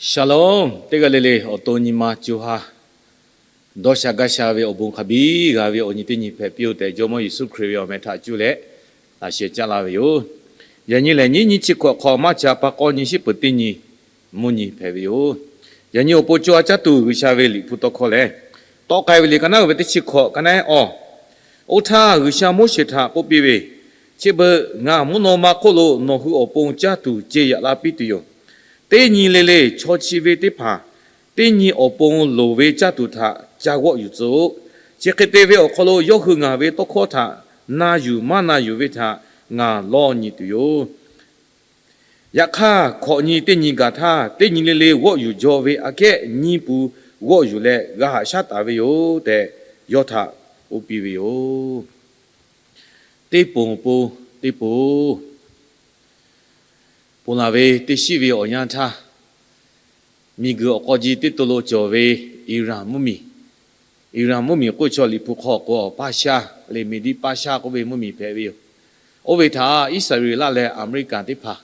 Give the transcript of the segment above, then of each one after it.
Shalom, teˇ g'aˇ le le awˬ to nyi ma co ha dawˇ sha gaˇ sha ve awˬ bon hk'a biˇ g'a ve awˬ nyi teˇ nyi hpehꞈ piˇ-oˬ tehꞈ, Jawˇmawˇ Yeˍsuˆ Hkriꞈ ve awˬ meh htaꞈ cuˇ leh laꞈ sheh caˇ laˇ ve yoˬ. Yaꞈ nyi lehˬ, nyiˇ nyiˇ chi hkawꞈ hk'awꞈ maˇ ca pa k'awˇ nyi shiˉ peuˬ teˇ nyi mvuhˇ nyi hpehꞈ ve yoˬ. Yaꞈ nyi awˬ pon co ha caˇ tuˬ G'uiˬsha ve Liꞈ hpu tawˇ hkawˇ lehˬ, Tawˆ k'ai ve liꞈ ka naˉ uiˍ ve teˇ chi hkawꞈ ka naˉ awˇ, oˇ htaˇ G'uiˬsha Moˉseˍ htaꞈ k'oˆ piˇ ve, Chi beuꞈ ngaˬ mvuhˇ naw ma hk'oˆ lo nawˬ hui awˬ pon caˇ tuˬ ce yaꞈ la piˇ tuˬ yoˬ. Teˇ nyi le le chaw chi ve teˇ hpaˍ teˇ nyi awˬ pon loˍ ve caˇ tuˬ htaꞈ ca g'awˆ yuˬ tcuh-oꞈ. Chi hk'e te ve awˬ hk'aw lo yawˇ hui ngaˬ ve tawˇ hkawˇ htaꞈ na yuˬ maˇ na yuˬ ve htaꞈ ngaˬ lawˇ nyi tuˬ yoˬ. Yaꞈ hk'aˇ, hkawꞈ nyi teˇ nyi gaˬ htaˇ, teˇ nyi le le g'awˆ yuˬ jaw ve aꞈ kehˉ nyiˇ pu g'awˆ yuˬ leh g'a haꞈ shaˉ taˍ ve yoˬ tehꞈ, yawˇ htaꞈ k'oˆ piˇ ve yoˬ. Teˇ ponˬ awˬ pon teˇ ponˬ, ponˬ laˬ ve teˇ shiˉ ve awˬ yanˇ htaˇ, miˬguiˬ awˬ k'aw ji teˇ to lo cawˬ ve Iˍraˍ mvuhˇmiˬ, Iˍraˍ mvuhˇmiˬ k'oˆ ve chaw Liꞈ hpu hk'aw k'o, Paˇshaˇ le, Meˍdiˆ Paˇshaˇ k'oˆ ve mvuhˇmiˬ hpehꞈ ve yoˬ. Oˇ ve htaꞈ Iˉsaˍreˍlaˆ leh Aˍmeˍriˆkaˍ teˇ hpaˍ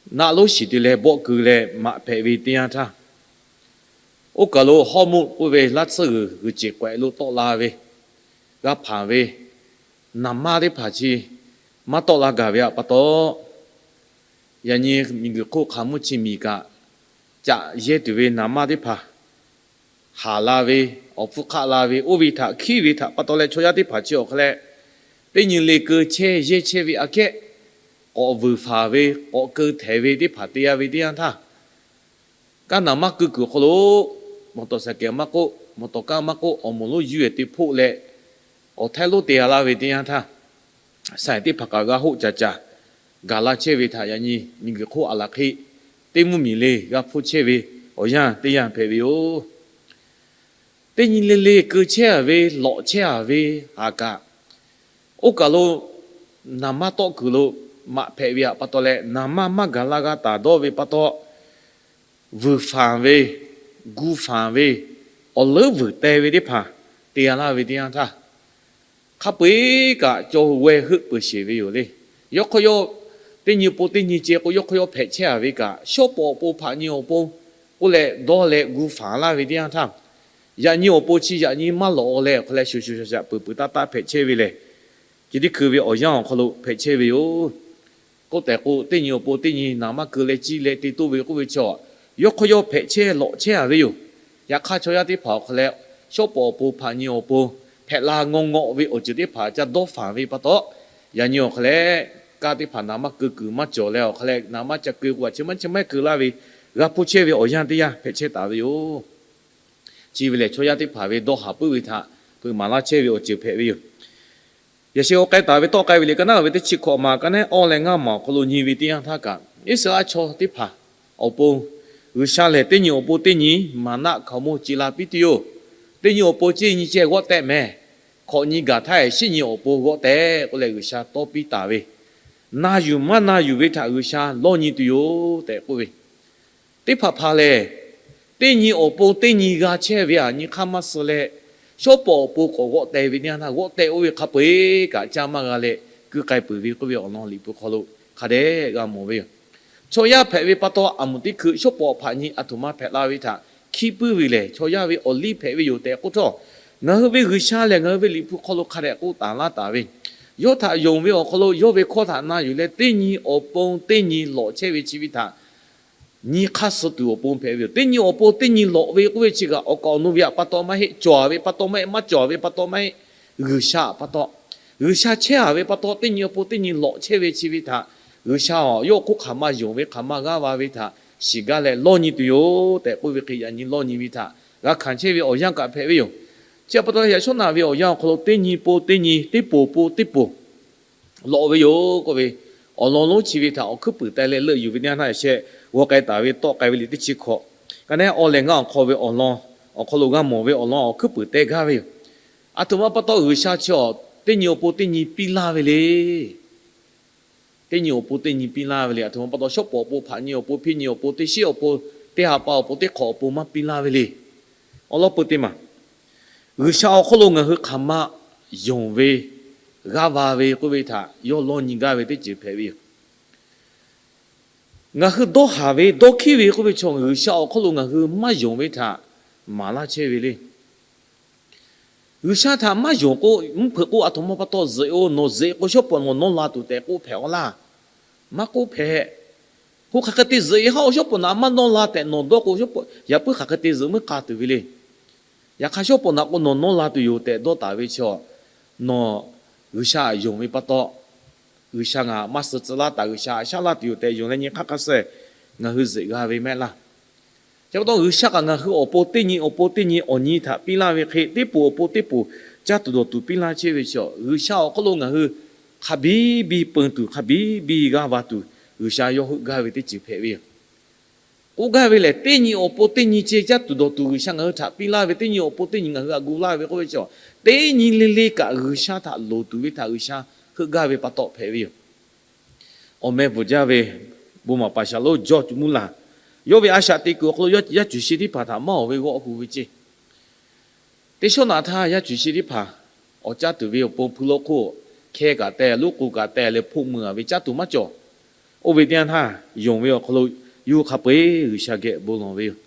naˆ lonˉ shiˍ te leh bawˆ keu leh maꞈ hpehꞈ ve teˇ yanˇ htaˇ, oˇ kaˬ lo Hawˇmuˆ k'oˆ ve laˇ tsuhˇ g'uiˬ g'uiˬ ceˬ k'awehꞈ lo tawˆ la ve, g'a hpanˍ ve naˍ manˇ teˇ hpaˍ chi maˇ tawˆ la gaˬ ve pa taw, yaꞈ nyi miˬguiˬ hk'oˆ hk'aˬ mvuhˇ chi miˬ kaꞈ caꞈ yehˇ tuˬ ve naˍ manˇ teˇ hpaˍ haˍ la ve, awˬ hpfuhˇ hk'aˆ la ve, oˇ ve htaꞈ hkiˉ ve htaꞈ pa taw leh chaw yaˇ teˇ hpaˍ chi awˬ hk'a leh, teˇ nyi le keu chehˇ yehˇ chehˇ ve aꞈ kehˉ k'awꞈ vuiˬ faˍ ve, k'awꞈ keu htehˍ ve teˇ hpaˍ te ya ve teˇ yanˇ htaˇ, kaˇ naˍ manˇ keu kuiˬ awˬ hk'aw lo, mawˬ tawˍ saˍ kehˍ maˇ k'oˆ, mawˬ tawˍ kaˇ maˇ k'oˆ, awˬ moˍ lonˉ yuˇ-ehˍ te hpoˆ leh, awˬ htaiˇ lonˉ te ya laˇ ve teˇ yanˇ htaˇ, saiˍ teˇ hpaˍ kaꞈ g'a hoˆ caˍ caˍ gaˬ la chehˇ ve htaꞈ yaꞈ nyi miˬguiˬ hk'oˆ aˬ laˬ hk'e teˇ mvuhˇmiˬ le g'a hpuˇ chehˇ ve awˬ yanˇ teˇ yanˇ hpehꞈ ve yoˬ. Teˇ nyi le le keu chehˇ-a ve, lawꞈ chehˇ-a ve haꞈ kaꞈ, oˇ kaˬ lo naˍ manˇ tawˆ kuiˬ lo maꞈ hpehꞈ ve pa taw leh, naˍ manˇ maˇ gaˬ la g'a taˍ dawˇ ve pa taw, vuiˬ fanˍ ve, gu fanˍ ve, awˬ leuˉ vuiˬ teh ve teˇ hpaˍ te ya laˇ ve teˇ yanˇ htaˇ, hk'a peu-eˬ kaꞈ cawˬ hui g'aw heuˆ peuˬ sheˍ ve yoˬ le. Yawˇ hk'aw yawˇ teˇ nyi pon teˇ nyi ceh k'o, yawˇ hk'aw yawˇ hpehꞈ chehˇ-a ve kaꞈ, shawˉ pawˍ awˬ pon hpaꞈ nyi awˬ pon k'oˆ leh dawˇ leh gu fanˍ laˇ ve teˇ yanˇ htaˇ, yaꞈ nyi awˬ pon chi yaꞈ nyi maˇ lawꞈ-o leh awˬ hk'a leh shuˍ shuˍ shaˍ shaˍ peuˬ peuˬ taˇ taˇ hpehꞈ chehˇ ve lehˬ, chi teˇ hkui ve awˬ yanˇ awˬ hk'aw lo hpehꞈ chehˇ ve yoˬ. K'oˆ tehꞈ k'o, teˇ nyi awˬ pon teˇ nyi naˍ manˇ keu leh ciˇ leh te toˇ ve k'oˆ ve chaw, yawˇ hk'aw yawˇ hpehꞈ chehˇ lawꞈ chehˇ-a ve yoˬ. Yaꞈ hk'aˇ, chaw yaˇ teˇ hpaˍ awˬ hk'a leh shawˉ pawˍ awˬ pon hpaꞈ nyi awˬ pon hpehꞈ la ngaw ngawˆ ve awˬ ceuˬ teˇ hpaˍ ca dawˇ fanˍ ve pa taw, yaꞈ nyi awˬ hk'a leh kaˇ teˇ hpaˍ naˍ manˇ keu kuiˬ maˇ cawˬ leh awˬ hk'a leh naˍ manˇ ca keu k'o, a chi maˇ chi maˇ keu laˇ ve, g'a hpuˇ chehˇ ve awˬ yanˇ teˇ yanˇ hpehꞈ chehˇ taˍ ve yoˬ. Chi ve lehˬ, chaw yaˇ teˇ hpaˍ ve dawˇ haˍ puiˉ ve htaꞈ hpeuꞈ maˍ laˇ chehˇ ve awˬ ceuˬ hpehꞈ ve yoˬ. Yaꞈ sheh g'aw k'ai taˍ ve tawˆ k'ai ve liꞈ ka naˉ ve teˇ chi hkawꞈ maˬ ka naˉ awˇ leh ngaˇ maˬ awˬ hk'aw lo nyi ve teˇ yanˇ htaˇ kaꞈ, Iˉsaˍreˍlaˆ chaw teˇ hpaˍ awˬ pon G'uiˬsha lehˬ teˇ nyi awˬ pon teˇ nyi maˍnaˆ hkaoˍmonˇ ce la piˇ tuˬ yoˬ. Teˇ nyi awˬ pon ceˇ nyi ceh g'awˆ tehꞈ mehˍ. Hkawꞈ nyi gaˬ htaˇ, shiˉ nyi awˬ pon g'awˆ tehꞈ k'oˆ leh G'uiˬsha tawˇ piˇ taˍ ve, na yuˬ maˇ na yuˬ ve htaꞈ G'uiˬsha lawˇ nyi tuˬ yoˬ tehꞈ k'oˆ ve, teˇ hpaˍ hpaˍ lehˬ, teˇ nyi awˬ pon teˇ nyi g'a chehˇ ve aꞈ nyi hk'aˇ maˇ suh leh, shawˉ pawˍ awˬ pon k'awꞈ g'awˆ teh ve teˇ yanˇ htaˇ, g'awˆ teh oˇ ve hk'a peu-eˬ kaꞈ caˇ maˇ g'a leh keu k'ai peuˬ ve k'oˆ ve awˬ lawn Liꞈ hpu hk'aw lo hk'a dehꞈ g'a mawˬ ve yoˬ. Chaw yaˇ hpehꞈ ve pa taw, aˬ muˍ teˇ hkui shawˉ pawˍ hpaꞈ nyi aˬ htoꞈ ma hpehꞈ la ve htaꞈ hkiˇ puiˉ ve lehˬ, chaw yaˇ ve awˬ liˇ hpehꞈ ve yoˬ tehꞈ k'oˆ htawˇ, ngaˬ hui ve G'uiˬsha lehˬ ngaˬ hui ve Liꞈ hpu hk'aw lo hk'a dehꞈ k'oˆ taˍ laˇ taˍ ve, yawˇ htaꞈ yonˍ ve awˬ hk'aw lo yawˇ ve hkawˇ htaꞈ na yuˬ leh teˇ nyi awˬ pon teˇ nyi lawꞈ chehˇ ve chi ve htaꞈ nyi hk'aˇ suh tuˬ awˬ pon hpehꞈ ve yoˬ. Teˇ nyi awˬ pon teˇ nyi lawꞈ ve k'oˆ ve chi kaꞈ, awˬ kaˍ awˬ nu ve aꞈ pa taw maˇ heˆ, cawˬ-a ve pa taw maˇ heˆ, maˇ cawˬ-a ve pa taw maˇ heˆ, G'uiˬsha aꞈ pa taw, G'uiˬsha chehˇ-a ve pa taw teˇ nyi awˬ pon teˇ nyi lawꞈ chehˇ ve chi ve htaꞈ G'uiˬsha-oˬ, yawˇ hk'oˆ hk'aˬ ma yonˍ ve hk'aˬ ma g'aˇ va ve htaꞈ shiˍ gaˇ leh lawˇ nyi tuˬ yoˬ tehꞈ k'oˆ ve hk'e, yaꞈ nyi lawˇ nyi ve htaꞈ g'a hkanˍ chehˇ ve awˬ yanˇ kaꞈ hpehꞈ ve yoˬ. Chi aꞈ pa taw, yaꞈ shawˉ naꞈ ve awˬ yanˇ awˬ hk'aw lo teˇ nyi pon teˇ nyi, teˇ poˬ pon teˇ poˬ lawꞈ ve yoˬ k'oˆ ve, awˬ lawn lonˉ chi ve htaꞈ awˬ hkuiˉ puiˍ teh leh leuˆ yuˬ ve teˇ yanˇ htaˇ, yaꞈ sheh g'aw k'ai taˍ ve tawˆ k'ai ve liꞈ teˇ chi hkawꞈ ka naˉ awˇ leh ngaˇ awˬ hk'aw ve awˬ lawn awˬ hk'aw lo g'a mawˬ ve awˬ lawn awˬ hkuiˉ puiˍ teh gaˇ ve yoˬ. Aˬ htoꞈ ma pa taw G'uiˬsha chi-awˬ, teˇ nyi awˬ pon teˇ nyi piˇ laˇ ve le. Teˇ nyi awˬ pon teˇ nyi piˇ laˇ ve le. Aˬ htoꞈ ma pa taw shawˉ pawˍ awˬ pon, hpaꞈ nyi awˬ pon, hpiˇ nyi awˬ pon, teˇ shiˉ awˬ pon, teˇ ha pa awˬ pon, teˇ hk'awꞈ awˬ pon maˇ piˇ laˇ ve le. Awˬ lawn peuˬ teˇ maˬ, G'uiˬsha awˬ hk'oˆ lo ngaˬ hui hk'aˬ ma yonˍ ve, g'aˇ va ve k'oˆ ve htaꞈ yawˇ lawˇ nyi gaˇ ve teˇ ceuˬ hpehꞈ ve yoˬ. Ngaˬ hui dawˇ haˍ ve dawˇ hkiˉ ve k'oˆ ve chaw, G'uiˬsha awˬ hk'aw lo ngaˬ hui maˇ yonˍ ve htaꞈ maˍ laˇ chehˇ ve le. G'uiˬsha htaꞈ maˇ yonˍ k'o, mvuhˇ hpeuꞈ k'o aˬ htoꞈ ma pa taw zuhꞈ-o, nawˬ zuhꞈ k'o shawˉ pawˍ nawˬ nawˇ la tuˬ tehꞈ k'oˆ hpehꞈ-a laˇ. Maˇ k'oˆ hpehꞈ. Ho hk'aˬ hk'e te zuhꞈ-e haˉ-o, shawˉ pawˍ nawˬ a maˇ nawˇ la tehꞈ nawˬ dawˇ k'o, shawˉ pawˍ yaꞈ puiˉ hk'aˬ hk'e te zuhꞈ meuˇ k'a tuˬ ve le. Yaꞈ hk'aˇ shawˉ pawˍ nawˬ k'o nawˬ nawˇ la tuˬ yoˬ tehꞈ dawˇ taˍ ve chaw, nawˬ G'uiˬsha yonˍ ve pa taw, G'uiˬsha ngaˬ maˇ suh tcuh laˇ taˍ, G'uiˬsha a shaˉ laˇ tuˬ yoˬ tehꞈ yonˍ leh nyi hk'aˇ hk'a suh ngaˬ hui zuhꞈ g'a ve mehˆ laˇ. Chi pa taw G'uiˬsha kaꞈ ngaˬ hui awˬ pon teˇ nyi awˬ pon teˇ nyi awˬ nyi htaꞈ piˇ laˇ ve hk'e, teˇ poˍ awˬ pon teˇ poˍ caˇ tuˬ dawˬ tuˬ piˇ laˇ chehˇ ve chaw, G'uiˬsha awˬ hk'aw lo ngaˬ hui hk'a biˇ biˇ peun tuˬ, hk'a biˇ biˇ g'aˇ va tuˬ, G'uiˬsha yawˇ heuˆ gaˇ ve teˇ ceuˬ hpehꞈ ve yoˬ. K'oˆ gaˇ ve lehˬ, teˇ nyi awˬ pon teˇ nyi ceh caˇ tuˬ dawˬ tuˬ G'uiˬsha ngaˬ hui htaꞈ piˇ laˇ ve, teˇ nyi awˬ pon teˇ nyi ngaˬ hui htaꞈ gu laˇ ve k'oˆ ve chaw, teˇ nyi le le kaꞈ G'uiˬsha htaꞈ loˍ tuˬ ve htaꞈ G'uiˬsha heuˆ gaˇ ve pa taw hpehꞈ ve yoˬ. Awˬ meh bvuhˬ jaˇ ve bon maˍ paˍ Shaˍlonˍ George Muller, yawˇ ve a shaꞈ teꞈ kuiˬ awˬ hk'aw lo yaˇ cuˬ shi teˇ hpaˍ htaꞈ maˇ awˬ ve g'awˆ hu ve ceˇ. Teˇ shawˉ naꞈ htaˇ yaˇ cuˬ shi teˇ hpaˍ awˬ caˇ tuˬ ve awˬ pon hpu lo hk'oˆ hkeh kaꞈ teh, loˉ k'oˍ kaꞈ teh leh hpoˆ meuˬ-a ve caˇ tuˬ maˇ cawˬ. Oˇ ve teˇ yanˇ htaˇ, yonˍ ve awˬ hk'aw lo yawˇ hui hk'a peu-eˬ G'uiˬsha geh bon lawˬ ve yoˬ.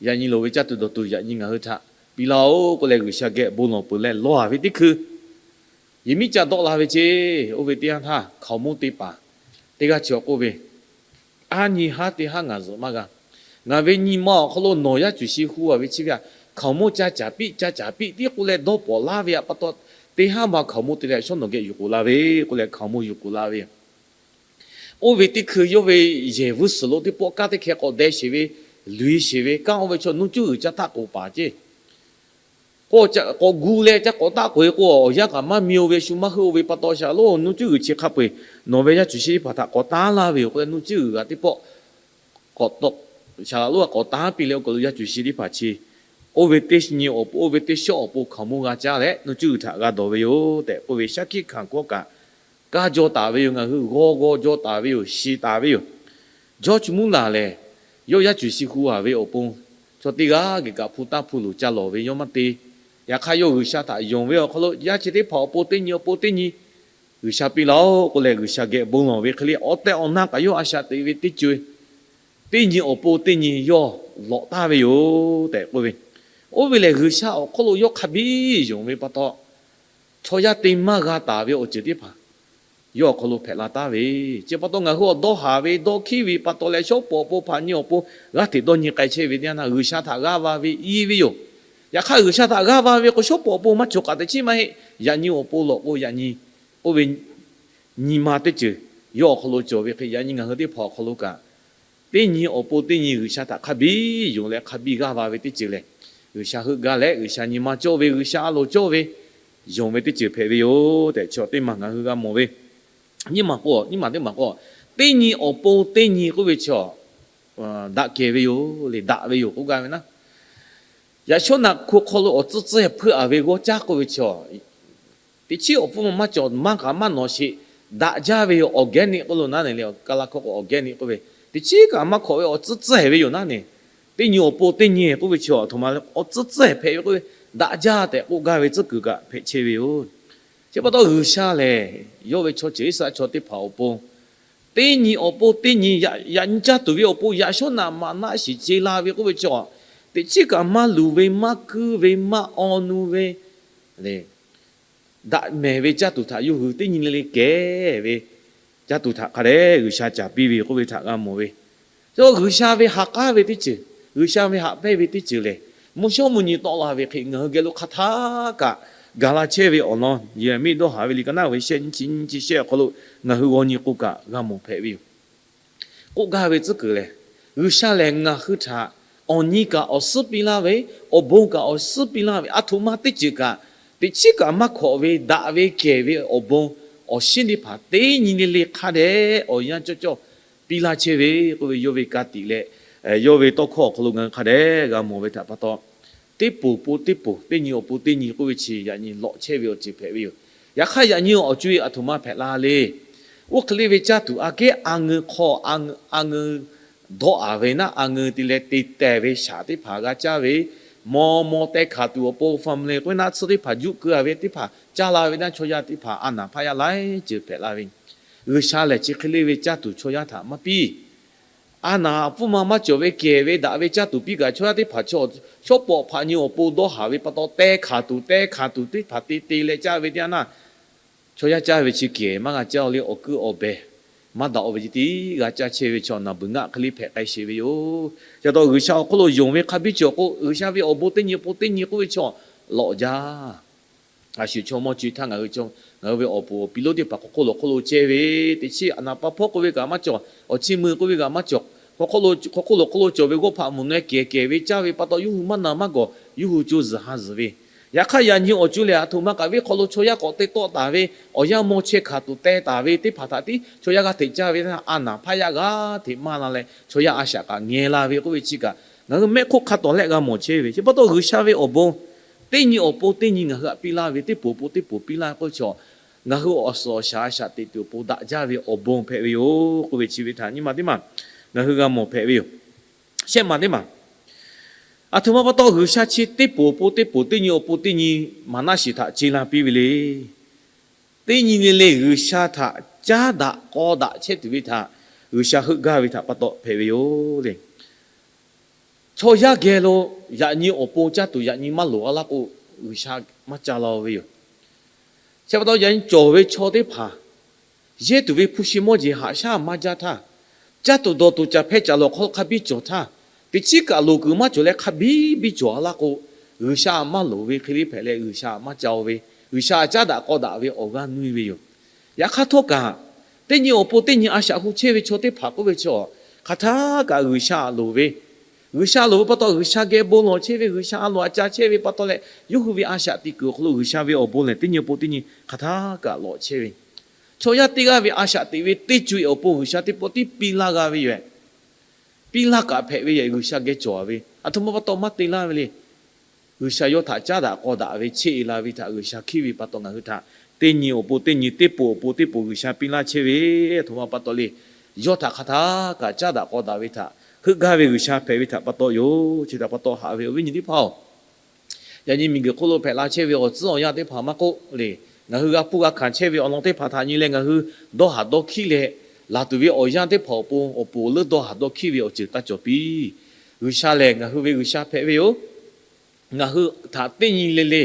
Yaꞈ nyi loˍ ve caˇ tuˬ dawˬ tuˬ yaꞈ nyi ngaˬ hui htaꞈ piˇ laˇ-oˆ k'oˆ leh G'uiˬsha geh bon lawˬ peuˬ leh lawˬ-a ve teˇ hkui, yehˬ miˉ ca dawˆ la ve ceˇ. Oˇ ve teˇ yanˇ htaˇ hkaoˍmonˇ teˇ paˍ teˇ g'aˇ chi awˬ k'oˆ ve, A nyi haˉ teˇ haˉ ngaˬ zuhꞈ maˇ g'a. Ngaˬ ve nyi ma awˬ hk'aw lo nawˬ yaˇ cuˬ shi hu-a ve chi ve htaꞈ hkaoˍmonˇ ca caˍ piˇ, ca caˍ piˇ tiˉ k'oˆ leh dawˇ pawˍ laˇ ve pa taw, teˇ haˉ ma hkaoˍmonˇ te leh shawˉ nawˬ geh yuˬ k'oˍ la ve k'oˆ leh hkaoˍmonˇ yuˬ k'oˍ la ve yoˬ. Oˇ ve teˇ hkui yawˇ ve yehˬ vuiˇ suhˍ lo teˇ pawˆ kanˉ teˇ hkeh k'awꞈ deh sheˍ ve, luˬ-e sheˍ ve kanˉ oˇ ve chaw nuˇ cuˇ g'uiˬ ca htaˆ k'oˍ paˍ ceˇ. K'awꞈ gu leh ca k'awꞈ taˆ k'oꞈ-e k'o, awˬ yanˇ kaꞈ maˇ mi-o ve, shu maˇ heuˆ-o ve pa taw, Shaˍlonˍ nuˇ cuˇ g'uiˬ chi hk'a peu-eˬ nawˬ ve yaˇ cuˬ shi teˇ hpaˍ htaꞈ k'awꞈ taˉ laˇ ve yoˬ k'oˆ leh nuˇ cuˇ g'uiˬ g'a teˇ pawˆ k'awꞈ tawˆ, Shaˍlonˍ a k'awꞈ taˉ piˇ leh oˇ kaˬ lo yaˇ cuˬ shi teˇ hpaˍ chi, oˇ ve teˇ nyi awˬ pon, oˇ ve teˇ shawˉ awˬ pon hkaoˍmonˇ g'a caˇ leh nuˇ cuˇ g'uiˬ htaꞈ g'a dawˬ ve yoˬ tehꞈ k'oˆ ve shaˉ hkiˆ hkanˍ kawˆ kaꞈ kaˇ jaw taˍ ve yoˬ. Ngaˬ hui g'aw g'aw jaw taˍ ve yoˬ. Shiˍ taˍ ve yoˬ. George Muller lehˬ, yawˇ yaˇ cuˬ shi hu-a ve awˬ pon chaw teˇ g'aˇ geh kaꞈ hpu taˇ hpu luˬ ca lawˬ ve yawˇ maˇ te. Yaꞈ hk'aˇ yawˇ G'uiˬsha htaꞈ yonˍ ve awˬ hk'aw lo yaˇ chi teˇ hpaˍ awˬ pon teˇ nyi awˬ pon teˇ nyi G'uiˬsha piˇ laˇ-oˆ k'oˆ leh G'uiˬsha geh bon lawˬ ve hk'e le, awˬ tehˬ awˬ na kaꞈ yawˇ a shaꞈ teꞈ ve teˇ co-e, teˇ nyi awˬ pon teˇ nyi yawˇ lawꞈ taˍ ve yoˬ tehꞈ k'oˆ ve. Oˇ ve lehˬ G'uiˬsha awˬ hk'aw lo yawˇ hk'a biˇ yonˍ ve pa taw, chaw yaˇ te maˇ g'a taˍ ve awˬ ceuˬ teˇ hpaˍ yawˇ awˬ hk'aw lo hpehꞈ la taˍ ve. Chi pa taw ngaˬ hui awˬ dawˇ haˍ ve dawˇ hkiˉ ve pa taw leh shawˉ pawˍ awˬ pon hpaꞈ nyi awˬ pon g'aˇ hteꞈ dawˇ nyi k'ai chehˇ ve teˇ yanˇ htaˇ, G'uiˬsha htaꞈ g'aˇ va ve i ve yoˬ. Yaꞈ hk'aˇ G'uiˬsha htaꞈ g'aˇ va ve k'o, shawˉ pawˍ awˬ pon maˇ cawˬ kaꞈ teꞈ chiˉ maˇ heˆ. Yaꞈ nyi awˬ pon lawꞈ k'o yaꞈ nyi, oˇ ve nyi ma teˇ ceuˬ yawˇ awˬ hk'aw lo cawˬ ve hk'e, yaꞈ nyi ngaˬ hui teˇ hpaˍ awˬ hk'aw lo kaꞈ, teˇ nyi awˬ pon teˇ nyi G'uiˬsha htaꞈ hk'a biˇ yonˍ leh hk'a biˇ g'aˇ va ve teˇ ceuˬ lehˬ, G'uiˬsha heuˆ gaˇ leh G'uiˬsha nyi ma cawˇ ve, G'uiˬsha a loˍ cawˇ ve, yonˍ ve teˇ ceuˬ hpehꞈ ve yoˬ tehꞈ, chi teˇ maˬ ngaˬ hui g'a mawˬ ve. Nyiˇ maˬ k'o, nyiˇ maˬ teˇ maˬ k'o, teˇ nyi awˬ pon teˇ nyi k'oˆ ve chi daꞈ kehˬ ve yoˬ le, daꞈ ve yoˬ k'oˆ gaˇ ve naˉ. Yaꞈ shawˉ naꞈ hko hk'aw lo awˬ tcuhˉ tcuhˉ hpeuˆ-a ve g'awˇ caˉ k'oˆ ve chi teꞈ chiˉ awˬ pfuhˇ maˇ cawˬ, maˇ kaꞈ maˇ nawꞈ sheˍ, daꞈ jaˇ ve yoˬ. Organic k'oˆ lo naˉ ne le, Kaˇlaˇ hkawˇ k'o organic k'oˆ ve, teꞈ chiˉ kaꞈ maˇ hkawꞈ ve awˬ tcuhˉ tcuhˉ hpehꞈ ve yoˬ naˉ ne. Teˇ nyi awˬ pon teˇ nyi k'oˆ ve chi a htoꞈ ma le, awˬ tcuhˉ tcuhˉ hpehꞈ ve k'oˆ ve, daꞈ jaˇ tehꞈ k'oˆ gaˇ ve tcuhˉ kuiˬ kaꞈ hpehꞈ chehˇ ve yoˬ. Chi pa taw G'uiˬsha lehˬ, yawˇ ve chaw ceuˬ Iˉsaˍreˍlaˆ chaw teˇ hpaˍ awˬ pon teˇ nyi awˬ pon teˇ nyi, yaꞈ nyi caˇ tuˬ ve awˬ pon yaꞈ shawˉ naꞈ maꞈ naˆ shiˍ ce la ve k'oˆ ve chi, teꞈ chiˉ kaꞈ maˇ luˬ ve, maˇ kuiˇ ve, maˇ aw nu ve, daꞈ mehˍ ve caˇ tuˬ htaꞈ yawˇ hui teˇ nyi le le kehˬ ve caˇ tuˬ htaꞈ hk'a dehꞈ G'uiˬsha caˍ piˇ ve k'oˆ ve htaꞈ g'a mawˬ ve. Chaw G'uiˬsha ve ha k'aˉ ve teˇ ceuˬ, G'uiˬsha ve haꞈ pehnˇ ve teˇ ceuˬ lehˬ, mvuhˇ shawˉ mvuhˇ nyi tawˆ la ve hk'e ngaˬ hui geh lo hk'a htaˇ kaꞈ gaˬ la chehˇ ve awˬ lawn Yeˍraˍmiˆ dawˇ haˍ ve liꞈ ka naˉ ve shehˆ nyiˇ chi nyiˇ chi shehˆ awˬ hk'aw lo ngaˬ hui g'aw nyi k'o kaꞈ g'a mawˬ hpehꞈ ve yoˬ. K'oˆ gaˇ ve tcuhˉ kuiˬ lehˬ, G'uiˬsha lehˬ ngaˬ hui htaꞈ awˬ nyi kaꞈ awˬ suhˉ piˇ laˇ ve, awˬ bon kaꞈ awˬ suhˉ piˇ laˇ ve, a htoꞈ ma teˇ ceuˬ kaꞈ teꞈ chiˉ kaꞈ maˇ hkawꞈ ve daꞈ ve kehˬ ve awˬ bon awˬ shinˉ teˇ hpaˍ teˇ nyi le le hk'a dehꞈ awˬ yanˇ cawˇ cawˇ piˇ laˇ chehˇ ve k'oˆ ve yawˇ ve ka tiꞈ leh, yawˇ ve tawˇ hkawˇ awˬ hk'aw lo ngaˬ hui hk'a dehꞈ g'a mawˬ ve htaꞈ pa taw, teˇ poˍ pon teˇ poˍ, teˇ nyi awˬ pon teˇ nyi k'oˆ ve chi yaꞈ nyi lawꞈ chehˇ ve awˬ ceuˬ hpehꞈ ve yoˬ. Yaꞈ hk'aˇ yaꞈ nyi awˬ co-e a htoꞈ ma hpehꞈ la le. Oˇ hk'e le ve caˇ tuˬ aꞈ kehˉ a ngeu hk'aw, a ngeu dawˆ-a ve naˉ, a ngeu te leh te tehˬ ve shaˍ teˇ hpaˍ g'a caˇ ve, maw maw teh hkanˍ tuˬ awˬ pon family k'oˆ ve naˉ tsuhˇ teˇ hpaˍ juˆ keu-a ve teˇ hpaˍ caˇ la ve naˉ chaw yaˇ teˇ hpaˍ a naˍ hpaˇ yaˇ laiˉ ceuˬ hpehꞈ la ve. G'uiˬsha lehˬ chi hk'e le ve caˇ tuˬ chaw yaˇ htaꞈ maˇ piˇ. a naˍ pfuhˇ ma maˇ cawˬ ve kehˬ ve daꞈ ve caˇ tuˬ piˇ kaꞈ chaw yaˇ teˇ hpaˍ chaw, shawˉ pawˍ hpaꞈ nyi awˬ pon dawˇ haˍ ve pa taw, teh hkanˍ tuˬ teh hkanˍ tuˬ teˇ hpaˍ te te leh caˇ ve teˇ yanˇ naˇ, chaw yaˇ caˇ ve chi kehˬ maˇ g'a caˇ-o le, awˬ kuiˉ awˬ behˬ maˇ daꞈ-o ve ce tiˉ g'a caˇ chehˇ ve chaw naˬ beuˬ ngaˆ hk'e le hpehꞈ k'ai sheˍ ve yoˬ. Ca taw G'uiˬsha awˬ hk'oˆ lo yonˍ ve hk'a biˇ cawˬ k'o, G'uiˬsha ve awˬ bon teˇ nyi pon teˇ nyi k'oˆ ve chaw lawꞈ jaˇ. A shu chaw mawˇ co-e htaˇ ngaˬ hui ve awˬ puˍ awˬ piˍ lonˉ teˇ hpaˍ hk'aw hk'oˆ lo hk'oˆ lo chehˇ ve, teˇ chiˉ a naˍ pa hpawˇ k'oˆ ve kaꞈ maˇ cawˬ, awˬ chiˇ mvuh k'oˆ ve kaꞈ maˇ cawˬ, hk'aw hk'oˆ lo hk'oˆ lo hk'oˆ lo cawˬ ve g'awˇ hpaꞈ mvuhˬ naweh kehˬ kehˬ ve caˇ ve pa taw, yawˇ hui maˇ na maˇ gawˬ, yawˇ hui co zuhˬ ha zuhˬ ve. Yaꞈ hk'aˇ yaꞈ nyi awˬ co lehˬ, a htoꞈ ma kaꞈ venˇ hk'aw lo chaw yaˇ k'awꞈ te tawˆ taˍ ve, awˬ yanˇ mawˇ chehˇ hkanˍ tuˬ teh taˍ ve teˇ hpaˍ htaꞈ tiˉ chaw yaˇ g'aˇ hteꞈ caˇ ve htaˇ, a naˍ hpaˇ yaˇ g'aˇ hteꞈ maˇ la leh chaw yaˇ a shaꞈ kaꞈ ngeh la ve k'oˆ ve chi kaꞈ, ngaˬ hui mehˆ hk'oˆ hk'a tawˍ lehˆ g'a mawˬ chehˇ ve. Chi pa taw G'uiˬsha ve awˬ bon teˇ nyi awˬ pon teˇ nyi ngaˬ hui htaꞈ piˇ laˇ ve, teˇ poˬ awˬ pon teˇ poˬ piˇ laˇ k'oˆ ve chaw, ngaˬ hui awˬ suhˍ awˬ shaˍ a shaꞈ teꞈ tuˬ awˬ pon daꞈ jaˇ ve awˬ bon hpehꞈ ve yoˬ k'oˆ ve chi ve htaꞈ nyi ma teˇ maˬ ngaˬ hui g'a mawˬ hpehꞈ ve yoˬ. Shehˆ maˬ teˇ maˬ, a htoꞈ ma pa taw G'uiˬsha chi teˇ poˬ awˬ pon teˇ poˬ, teˇ nyi awˬ pon teˇ nyi maˍnaˆ shiˍ htaꞈ ce la piˇ ve le. Teˇ nyi le le G'uiˬsha htaꞈ caˉ daꞈ k'aw daꞈ chehˇ tuˬ ve htaꞈ G'uiˬsha heuˆ gaˇ ve htaꞈ pa taw hpehꞈ ve yoˬ le. Chaw yaˇ geh lo yaꞈ nyi awˬ pon caˇ tuˬ yaꞈ nyi maˇ loˍ a laˇ k'o, G'uiˬsha maˇ ca la-o ve yoˬ. Chi pa taw yaꞈ nyi cawˬ ve chaw teˇ hpaˍ yehˇ tuˬ ve hpu shi mawˇ jeˬ haꞈ shaˉ maˇ jaˇ htaˇ, caˇ tuˬ dawˬ tuˬ caˬ hpeh caˬ lawˬ hk'aw lo hk'a biˇ cawˬ htaˇ, teˇ chiˉ kaꞈ loˍ kuiˬ maˇ cawˬ leh hk'a biˇ biˇ cawˬ a laˇ k'o, G'uiˬsha maˇ loˍ ve hk'e le hpehꞈ leh G'uiˬsha maˇ ca-o ve, G'uiˬsha caˉ daꞈ k'aw daꞈ ve awˬ g'aˇ nuˇ ve yoˬ. Yaꞈ hk'aˇ htawˇ kaꞈ, teˇ nyi awˬ pon teˇ nyi a shaꞈ hu chehˇ ve chaw teˇ hpaˍ k'oˆ ve chaw, hk'aˬ htaˇ kaꞈ G'uiˬsha loˍ ve, G'uiˬsha loˍ ve pa taw G'uiˬsha geh bon lawˬ chehˇ ve, G'uiˬsha a loˍ a ca chehˇ ve pa taw leh, yawˇ hui ve a shaꞈ teꞈ kuiˬ awˬ hk'aw lo G'uiˬsha ve awˬ bon lehˬ teˇ nyi awˬ pon teˇ nyi hk'aˬ htaˇ kaꞈ lawꞈ chehˇ ve. Chaw yaˇ teˇ g'aˇ ve a shaꞈ teꞈ ve teˇ co-e awˬ pon G'uiˬsha teˇ pawˆ tiˉ piˇ laˇ g'a ve yoˬ. Piˇ laˇ kaꞈ hpehꞈ ve yoˬ. G'uiˬsha geh cawˬ ve a htoꞈ ma pa taw maˇ te laˇ ve le. G'uiˬsha yawˇ htaꞈ caˉ daꞈ k'aw daꞈ ve cheˇ e la ve htaꞈ G'uiˬsha hkiˇ ve pa taw ngaˬ hui htaꞈ teˇ nyi awˬ pon teˇ nyi, teˇ poˬ awˬ pon teˇ poˬ G'uiˬsha piˇ laˇ chehˇ ve a htoꞈ ma pa taw le. Yawˇ htaꞈ hk'aˬ htaˇ kaꞈ caˉ daꞈ k'aw daꞈ ve htaꞈ heuˆ gaˇ ve G'uiˬsha hpehꞈ ve htaꞈ pa taw yoˬ. Chi htaꞈ pa taw haꞈ ve awˬ viˉ nyi teˇ hpaˍ-oˬ, yaꞈ nyi miˬguiˬ hk'oˆ lo hpehꞈ la chehˇ ve awˬ tcuhˉ awˬ yanˇ teˇ hpaˍ maˇ k'oˆ le, ngaˬ hui g'a hpuˇ g'a hkanˍ chehˇ ve awˬ lawn teˇ hpaˍ htaꞈ nyi leh ngaˬ hui dawˇ haˍ dawˇ hkiˉ leh, laˬ tuˬ ve awˬ yanˇ teˇ hpaˍ awˬ pon awˬ poˍ leuˉ dawˇ haˍ dawˇ hkiˉ ve awˬ ceuˬ taˇ cawˬ piˇ. G'uiˬsha lehˬ ngaˬ hui ve G'uiˬsha hpehꞈ ve yoˬ. Ngaˬ hui htaꞈ teˇ nyi le le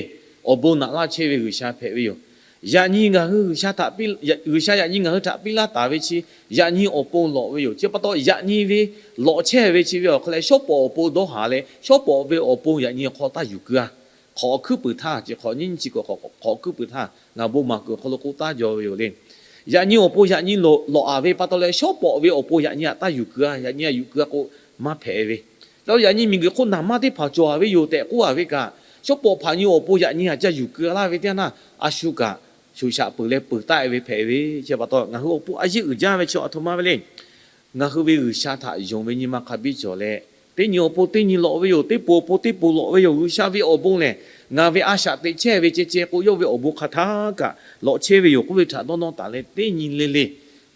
awˬ bon naꞈ laˇ chehˇ ve G'uiˬsha hpehꞈ ve yoˬ. Yaꞈ nyi ngaˬ hui G'uiˬsha htaꞈ piˇ, G'uiˬsha yaꞈ nyi ngaˬ hui htaꞈ piˇ laˇ taˍ ve chi yaꞈ nyi awˬ pon lawꞈ ve yoˬ. Chi pa taw yaꞈ nyi ve lawꞈ chehˇ ve chi ve awˬ hk'aw leh shawˉ pawˍ awˬ pon dawˇ haˍ leh shawˉ pawˍ ve awˬ pon yaꞈ nyi hk'aw taˇ yuˬ keu-a. Hk'awꞈ hkuiˉ puiˍ htaˇ, chi hk'awꞈ nyiˇ nyi chi k'awꞈ hk'awꞈ hkuiˉ puiˍ htaˇ ngaˬ bon maˍ kuiˬ awˬ hk'aw lo k'oˆ taˉ jaw ve yoˬ le. Yaꞈ nyi awˬ pon yaꞈ nyi lawꞈ a ve pa taw leh shawˉ pawˍ ve awˬ pon yaꞈ nyi htaꞈ taˇ yuˬ keu-a. Yaꞈ nyi htaꞈ yuˬ keu-a k'o, maˇ hpehꞈ ve. Yaꞈ nyi miˬguiˬ hk'oˆ naˍ manˇ teˇ hpaˍ cawˬ a ve yoˬ tehꞈ k'oˆ a ve kaꞈ, shawˉ pawˍ hpaꞈ nyi awˬ pon yaꞈ nyi htaꞈ ca yuˬ keu-a laˇ ve teˇ yanˇ naˇ, a shu kaꞈ shoꞈ shaꞈ peuˬ leh peuˬ taˆ-e ve hpehꞈ ve. Chi pa taw ngaˬ hui awˬ pon a yeˇ uiˍ jaˇ ve chi a htoꞈ ma ve le. Ngaˬ hui ve G'uiˬsha htaꞈ yonˍ ve nyi ma hk'a biˇ cawˬ leh, teˇ nyi awˬ pon teˇ nyi lawꞈ ve yoˬ. Teˇ poˬ awˬ pon teˇ poˬ lawꞈ ve yoˬ. G'uiˬsha ve awˬ bon lehˬ, ngaˬ ve a shaꞈ teꞈ chehˇ ve ceh ceh k'o, yawˇ ve awˬ bon hk'aˬ htaˇ kaꞈ lawꞈ chehˇ ve yoˬ k'oˆ ve htaꞈ dawˇ nawˇ taˍ leh, teˇ nyi le le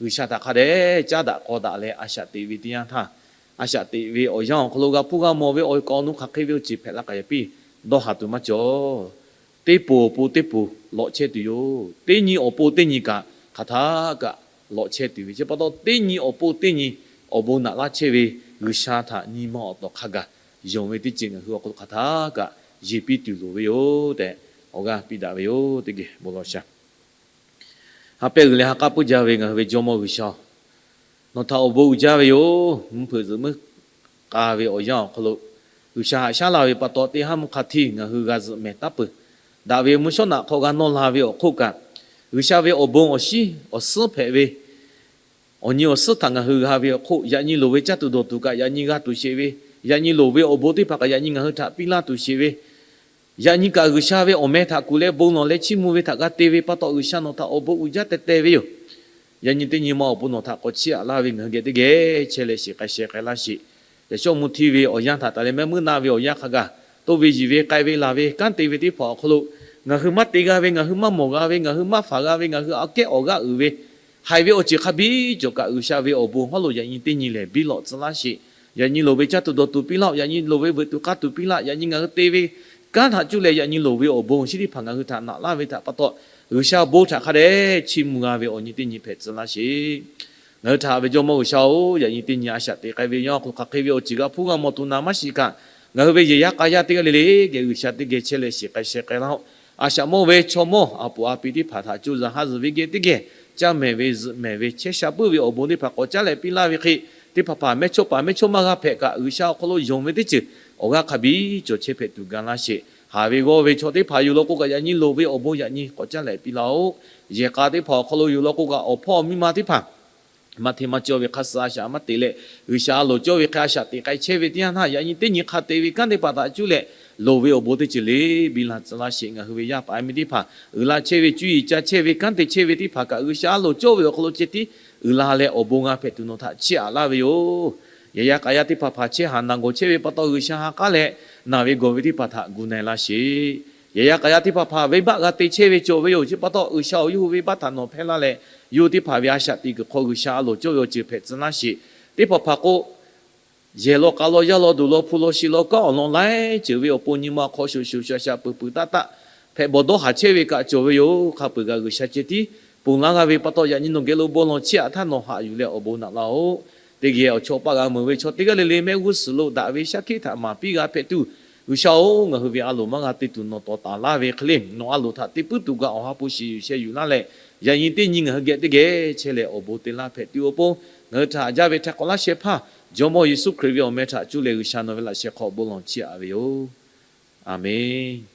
G'uiˬsha htaꞈ hk'a dehꞈ caˉ daꞈ k'aw daꞈ leh a shaꞈ teꞈ ve teˇ yanˇ htaˇ, a shaꞈ teꞈ ve awˬ yanˇ awˬ hk'aw lo g'a hpuˇ g'a mawˬ ve awˬ kaˍ awˬ nu hk'aˬ hk'e ve awˬ ceuˬ hpehꞈ la kaꞈ yaꞈ piˇ dawˇ haˍ tuˬ maˇ cawˬ. Teˇ poˬ awˬ pon teˇ poˬ lawꞈ chehˇ tuˬ yoˬ. Teˇ nyi awˬ pon teˇ nyi kaꞈ hk'aˬ htaˇ kaꞈ lawꞈ chehˇ tuˬ ve chi pa taw, teˇ nyi awˬ pon teˇ nyi awˬ bon naꞈ laˇ chehˇ ve G'uiˬsha htaꞈ nyi ma awˬ tawˍ hk'a gaˬ yonˍ ve teˇ ceuˬ ngaˬ hui awˬ hk'aw lo hk'aˬ htaˇ kaꞈ yeˬ piˇ tuˬ loˍ ve yoˬ tehꞈ awˬ g'aˇ piˇ daꞈ ve yoˬ. Teˇ geh bon lawˬ sha. Ha pehˇ g'uiˬ leh ha k'aˉ puiˉ jaˇ ve ngaˬ hui ve Jawˇmawˇ G'uiˬsha-oˬ, nawˬ htaꞈ awˬ bon uiˍ jaˇ ve yoˬ. Mvuhˇ hpeuꞈ zuhꞈ muiˉ k'a ve awˬ yanˇ awˬ hk'aw lo G'uiˬsha haꞈ shaˉ la ve pa taw, teˇ haˉ mvuhˇ hk'a htiˇ ngaˬ hui g'a zuhꞈ mehˍ taˉ peuˬ. Daꞈ ve mvuhˇ shawˉ naꞈ hk'aw g'a nawˇ la ve awˬ hk'oˆ kaꞈ, G'uiˬsha ve awˬ bon awˬ shinˉ awˬ suhˉ hpehꞈ ve awˬ nyi awˬ suhˉ htaꞈ ngaˬ hui g'a ve awˬ hk'oˆ, yaꞈ nyi loˍ ve caˇ tuˬ dawˬ tuˬ kaꞈ yaꞈ nyi g'a tuˬ sheˍ ve, yaꞈ nyi loˍ ve awˬ bon teˇ hpaˍ kaꞈ yaꞈ nyi ngaˬ hui htaꞈ piˇ laˇ tuˬ sheˍ ve, yaꞈ nyi kaꞈ G'uiˬsha ve awˬ meh htaꞈ kuˬ leh bon lawˬ leh chiˇ mvuh ve htaꞈ g'a te ve pa taw, G'uiˬsha nawˬ htaꞈ awˬ bon uiˍ jaˇ teh teh ve yoˬ. Yaꞈ nyi teˇ nyi ma awˬ pon nawˬ htaꞈ k'awꞈ chiˇ aꞈ laˇ ve ngaˬ hui geh teˇ geh chehˇ leh shiˍ k'ai sheh k'ai laˇ sheˍ. Yaꞈ shawˉ mvuhˇ htiˇ ve awˬ yanˇ htaꞈ taˍ leh mehˆ meuˇ na ve awˬ yanˇ hk'a gaˬ, toˇ ve yiˬ ve k'ai ve laˬ ve kanˉ te ve teˇ hpaˍ awˬ hk'aw lo, ngaˬ hui maˇ te g'a ve, ngaˬ hui maˇ mawˬ g'a ve, ngaˬ hui maˇ faˍ g'a ve, ngaˬ hui aꞈ kehˉ awˬ g'aˇ uiˍ ve, haiˬ ve awˬ ceuˬ hk'a biˇ cawˬ kaꞈ, G'uiˬsha ve awˬ bon hawˉ lo yaꞈ nyi teˇ nyi lehˬ biˇ lawꞈ tcuh laˇ sheˍ. Yaꞈ nyi loˍ ve caˇ tuˬ dawˬ tuˬ piˇ laˇ-oˆ. Yaꞈ nyi loˍ ve veuꞈ tuˬ k'aˇ tuˬ piˇ laˇ. Yaꞈ nyi ngaˬ hui te ve kanˉ htaꞈ cuˇ leh yaꞈ nyi loˍ ve awˬ bon chi teˇ hpaˍ ngaˬ hui htaꞈ naꞈ laˇ ve htaꞈ pa taw, G'uiˬsha bon htaꞈ hk'a dehꞈ chiˇ mvuh g'a ve awˬ nyi teˇ nyi hpehꞈ tcuh laˇ sheˍ. Ngaˬ hui htaꞈ ve Jawˇmawˇ G'uiˬsha-oˬ, yaꞈ nyi teˇ nyi a shaꞈ teꞈ k'ai ve yaˇ hk'aw lo hk'aˬ hk'e ve awˬ ceuˬ g'a hpuˇ g'a mawˬ tuˬ naˍ maˇ shiˍ kaꞈ, ngaˬ hui ve yehˬ yaˇ k'a yaˇ teˇ g'aˇ le le geh G'uiˬsha teˇ geh chehˇ leh shiˍ k'ai sheh k'ai laˇ-oˆ. A shaꞈ mawˇ ve chaw mawˇ a puˍ a pi teˇ hpaˍ htaꞈ co zuhˬ ha zuhˬ ve geh teˇ geh caˇ mehˍ ve zuhꞈ mehˍ ve chehˇ sha puiˉ ve awˬ bon teˇ hpaˍ k'awꞈ caˉ leh piˇ laˇ ve hk'e, teˇ hpaˍ hpaˍ mehˇchawˇ paˍ mehˇchawˇma g'a hpehꞈ kaꞈ, G'uiˬsha awˬ hk'aw lo yonˍ ve teˇ ceuˬ awˬ g'aˇ hk'a biˇ cawˬ chehˇ hpehꞈ tuˬ ga laˇ sheˍ. Haˍ ve g'awˇ ve chaw teˇ hpaˍ yoˬ law k'o kaꞈ, yaꞈ nyi loˍ ve awˬ bon yaꞈ nyi k'awꞈ caˉ leh piˇ laˇ-oˆ. Yehˬ k'a teˇ hpaˍ awˬ hk'aw lo yoˬ law k'o kaꞈ, awˬ hpawˇ miˇ ma teˇ hpaˍ maˇ hteˇ maˇ cawˇ ve hk'a suh a shaꞈ maˇ teꞈ leh, G'uiˬsha a loˍ cawˇ ve hk'e a shaꞈ teꞈ k'ai chehˇ ve teˇ yanˇ htaˇ, yaꞈ nyi teˇ nyi hk'a te ve kanˉ teˇ hpaˍ htaꞈ cuˇ leh loˍ ve awˬ bon teˇ ceuˬ le biˇ laˇ tcuh laˇ sheˍ. Ngaˬ hui ve yaˇ paˍ yaˇ miˇ teˇ hpaˍ uiˍ la chehˇ ve, cuˇ yiˍ ca chehˇ ve, kanˉ te chehˇ ve teˇ hpaˍ kaꞈ, G'uiˬsha a loˍ cawˇ ve awˬ hk'aw lo ceh tiˉ uiˍ la leh awˬ bon g'a hpehꞈ tuˬ nawˬ htaꞈ chiˇ aꞈ laˇ ve yoˬ. Yehˬ yaˇ k'a yaˇ teˇ hpaˍ hpaˍ chehˇ haˍ naˬ gawˬ chehˇ ve pa taw, G'uiˬsha ha k'aˉ leh naˬ ve gawˬ ve teˇ hpaˍ htaꞈ gu na-e laˇ sheˍ. Yehˬ yaˇ k'a yaˇ teˇ hpaˍ hpaˍ venˇbaˆ g'a te chehˇ ve cawˬ ve yoˬ. Chi pa taw, G'uiˬsha-oˬ, yawˇ hui venˇbaˆ htaꞈ nawˬ hpehˇ laˇ leh, yawˇ hui teˇ hpaˍ ve a shaꞈ teꞈ kuiˬ hk'aw G'uiˬsha a loˍ cawˇ ve awˬ ceuˬ hpehꞈ tcuh laˇ sheˍ. Teˇ hpaˍ hpaˍ k'o, yehˬ law k'a law, yaˇ law duˬ law, hpu law shi law, kanˉ awˬ lawn laiˉ ceuˬ ve awˬ pon nyi ma awˬ hk'aw shuˍ shuˍ sha sha peuˬ peuˬ taˆ taˆ hpehꞈ bawˬ dawˇ haˍ chehˇ ve kaꞈ cawˬ ve yoˬ. Hk'a peuˬ kaꞈ G'uiˬsha ceh tiˉ ponˬ laˇ g'a ve pa taw, yaꞈ nyi nawˬ geh lo bon lawˬ chiˇ aꞈ htaˇ nawˬ haꞈ yuˬ leh awˬ bon naꞈ laˇ-oˆ. Teˇ geh awˬ chawˇ paˆ g'a meuˍ ve chaw teˇ g'aˇ le le mehˆ g'uˇ suhˍ lo daꞈ ve shaˉ hkiˆ htaꞈ maˍ piˇ g'a hpehꞈ tuˬ, G'uiˬsha-oˬ, ngaˬ hui ve a loˍ maˇ g'a te tuˬ nawˬ tawˍ taˍ laˇ ve hk'e le, nawˬ a loˍ htaꞈ te puiˉ tuˬ kaꞈ awˬ ha hpu shiˍ yuˬ sheh yuˬ laˇ leh, yaꞈ nyi teˇ nyi ngaˬ hui geh teˇ geh chehˇ leh awˬ bon te laˇ hpehꞈ tuˬ awˬ pon, ngaˬ hui htaꞈ haꞈ jaˇ ve htaˇ k'awꞈ laˇ sheh hpaˇ Jawˇmawˇ Yeˍsuˆ Hkriꞈ ve awˬ meh htaꞈ cuˇ leh G'uiˬsha nawˬ ve laꞈ sheh hk'aw bon lawˬ chiˇ aꞈ ve yoˬ. Aˬmenˍ.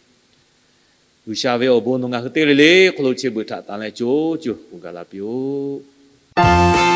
G'uiˬsha ve awˬ bon nawˬ ngaˬ hui teˇ g'aˇ le le hk'aw lo chehˇ beuꞈ htaꞈ tanˍ leh co co k'oˆ gaˬ la piˇ-oˆ.